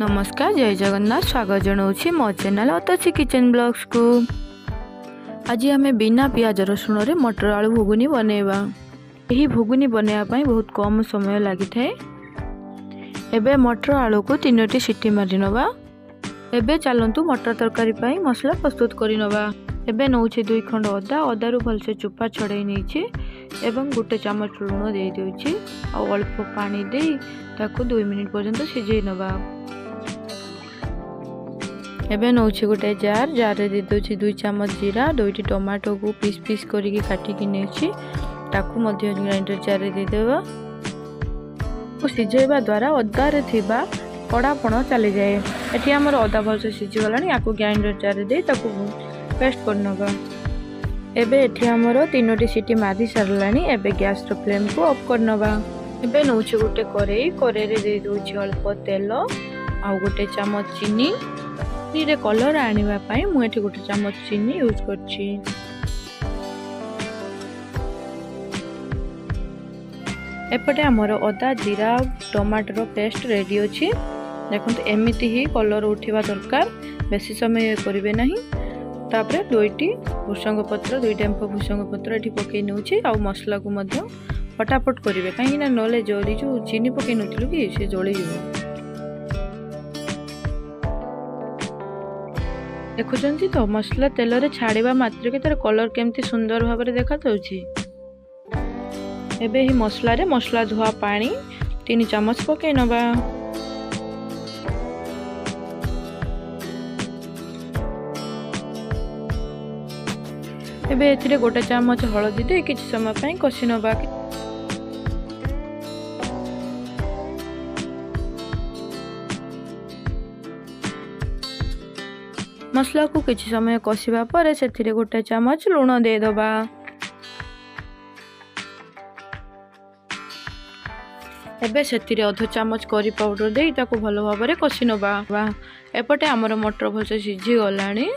ନମସ୍କାର, ଜୟ ଜଗନ୍ନାଥ। ସ୍ୱାଗତ ଜଣାଉଛି ମୋ ଚ୍ୟାନେଲ୍ ଅତସି କିଚେନ୍ ବ୍ଲଗ୍ସକୁ। ଆଜି ଆମେ ବିନା ପିଆଜ ରସୁଣରେ ମଟର ଆଳୁ ଘୁଗୁନି ବନେଇବା। ଏହି ଘୁଗୁନି ବନେଇବା ପାଇଁ ବହୁତ କମ୍ ସମୟ ଲାଗିଥାଏ। ଏବେ ମଟର ଆଳୁକୁ 3ଟି ସିଟି ମାରି ନେବା। ଏବେ ଚାଲନ୍ତୁ ମଟର ତରକାରୀ ପାଇଁ ମସଲା ପ୍ରସ୍ତୁତ କରିନେବା। ଏବେ ନେଉଛି 2 ଖଣ୍ଡ ଅଦା, ଅଦାରୁ ଭଲସେ ଚୋପା ଛଡ଼େଇ ନେଇଛି ଏବଂ 1 ଚାମଚ ଲୁଣ ଦେଇଦେଉଛି ଆଉ ଅଳ୍ପ ପାଣି ଦେଇ ତାକୁ 2 ମିନିଟ୍ ପର୍ଯ୍ୟନ୍ତ ସିଝେଇ ନେବା। ଏବେ ନେଉଛି ଗୋଟେ ଜାର୍, ଜାର୍ରେ ଦେଇଦେଉଛି 2 ଚାମଚ ଜିରା, 2ଟି ଟମାଟୋକୁ ପିସ୍ ପିସ୍ କରିକି କାଟିକି ନେଉଛି, ତାକୁ ମଧ୍ୟ ଗ୍ରାଇଣ୍ଡର ଜାର୍ରେ ଦେଇଦେବା। ସିଝେଇବା ଦ୍ୱାରା ଅଦାରେ ଥିବା କଡ଼ାପଣ ଚାଲିଯାଏ। ଏଠି ଆମର ଅଦା ଭଲସେ ସିଝିଗଲାଣି, ଆକୁ ଗ୍ରାଇଣ୍ଡର ଜାର୍ରେ ଦେଇ ତାକୁ ପେଷ୍ଟ କରିନେବା। ଏବେ ଏଠି ଆମର 3ଟି ସିଟି ମାରି ସାରିଲାଣି। ଏବେ ଗ୍ୟାସ୍ର ଫ୍ଲେମ୍କୁ ଅଫ୍ କରିନେବା। ଏବେ ନେଉଛି ଗୋଟେ କରେଇ, କରେଇରେ ଦେଇଦେଉଛି ଅଳ୍ପ ତେଲ ଆଉ 1 ଚାମଚ ଚିନି। ଚିନିରେ କଲର୍ ଆଣିବା ପାଇଁ ମୁଁ ଏଠି 1 ଚାମଚ ଚିନି ୟୁଜ୍ କରିଛି। ଏପଟେ ଆମର ଅଦା, ଜିରା, ଟମାଟୋର ପେଷ୍ଟ ରେଡ଼ି ଅଛି। ଦେଖନ୍ତୁ ଏମିତି ହିଁ କଲର୍ ଉଠିବା ଦରକାର, ବେଶୀ ସମୟ କରିବେ ନାହିଁ। ତାପରେ 2ଟି ଭୃସଙ୍ଗ ପତ୍ର, 2 ଡେମ୍ଫ ଭୃସଙ୍ଗ ପତ୍ର ଏଠି ପକାଇ ନେଉଛି। ଆଉ ମସଲାକୁ ମଧ୍ୟ ଫଟାଫଟ କରିବେ, କାହିଁକିନା ନହେଲେ ଜଳି ଯେଉଁ ଚିନି ପକାଇ ନେଉଥିଲୁ କି ସେ ଜଳିଯିବ। ଦେଖୁଛନ୍ତି ତ, ମସଲା ତେଲରେ ଛାଡ଼ିବା ମାତ୍ରକେ ତାର କଲର୍ କେମିତି ସୁନ୍ଦର ଭାବରେ ଦେଖାଯାଉଛି। ଏବେ ଏହି ମସଲାରେ ମସଲା ଧୁଆ ପାଣି 3 ଚାମଚ ପକାଇ ନେବା। ଏବେ ଏଥିରେ 1 ଚାମଚ ହଳଦୀ ଦେଇ କିଛି ସମୟ ପାଇଁ କଷି ନେବା। ମସଲାକୁ କିଛି ସମୟ କଷିବା ପରେ ସେଥିରେ 1 ଚାମଚ ଲୁଣ ଦେଇଦେବା। ଏବେ ସେଥିରେ ଅଧ ଚାମଚ କରି ପାଉଡ଼ର ଦେଇ ତାକୁ ଭଲ ଭାବରେ କଷି ନେବା। ଏପଟେ ଆମର ମଟର ଭଲସେ ସିଝିଗଲାଣି।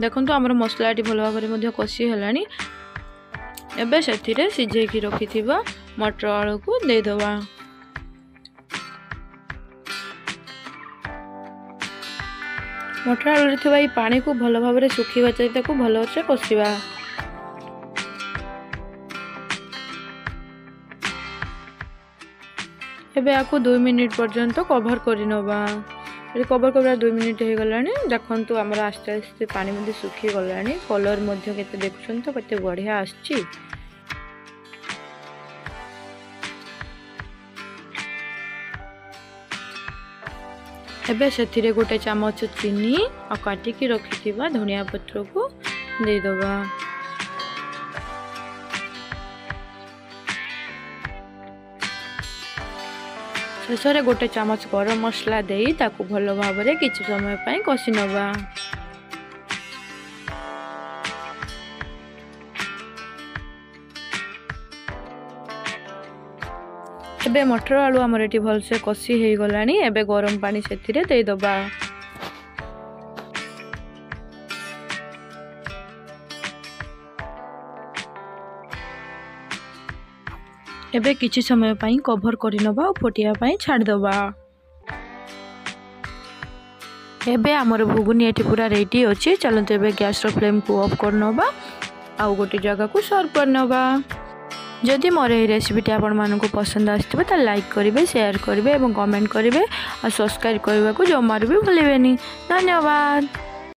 ଦେଖନ୍ତୁ ଆମର ମସଲାଟି ଭଲ ଭାବରେ ମଧ୍ୟ କଷି ହେଲାଣି। ଏବେ ସେଥିରେ ସିଝେଇକି ରଖିଥିବା ମଟର ଆଳୁକୁ ଦେଇଦେବା। ମଟର ଆଳୁରେ ଥିବା ଏହି ପାଣିକୁ ଭଲ ଭାବରେ ଶୁଖିବା ଯାଇ ତାକୁ ଭଲସେ କଷିବା। ଏବେ ଆକୁ 2 ମିନିଟ୍ ପର୍ଯ୍ୟନ୍ତ କଭର କରିନେବା। ଏଠି କଭର କରିବା 2 ମିନିଟ୍ ହେଇଗଲାଣି। ଦେଖନ୍ତୁ ଆମର ଆସ୍ତେ ଆସ୍ତେ ପାଣି ମଧ୍ୟ ଶୁଖିଗଲାଣି। କଲର୍ ମଧ୍ୟ କେତେ ଦେଖୁଛନ୍ତି ତ, କେତେ ବଢ଼ିଆ ଆସିଛି। ଏବେ ସେଥିରେ 1 ଚାମଚ ଚିନି ଆଉ କାଟିକି ରଖିଥିବା ଧନିଆ ପତ୍ରକୁ ଦେଇଦେବା। ଶେଷରେ 1 ଚାମଚ ଗରମ ମସଲା ଦେଇ ତାକୁ ଭଲ ଭାବରେ କିଛି ସମୟ ପାଇଁ କଷି ନେବା। ଏବେ ମଟର ଆଳୁ ଆମର ଏଠି ଭଲସେ କଷି ହେଇଗଲାଣି। ଏବେ ଗରମ ପାଣି ସେଥିରେ ଦେଇଦେବା। ଏବେ କିଛି ସମୟ ପାଇଁ କଭର କରିନେବା ଆଉ ଫୁଟିବା ପାଇଁ ଛାଡ଼ିଦେବା। ଏବେ ଆମର ଘୁଗୁନି ଏଠି ପୁରା ରେଡ଼ି ଅଛି। ଚାଲନ୍ତୁ ଏବେ ଗ୍ୟାସ୍ର ଫ୍ଲେମ୍କୁ ଅଫ୍ କରିନେବା ଆଉ ଗୋଟେ ଜାଗାକୁ ସର୍ଭ କରିନେବା। ଯଦି ମୋର ଏହି ରେସିପିଟି ଆପଣମାନଙ୍କୁ ପସନ୍ଦ ଆସିଥିବ ତାହେଲେ ଲାଇକ୍ କରିବେ, ସେୟାର କରିବେ ଏବଂ କମେଣ୍ଟ କରିବେ ଆଉ ସବସ୍କ୍ରାଇବ୍ କରିବାକୁ ଜମାରୁ ବି ଭୁଲିବେନି। ଧନ୍ୟବାଦ।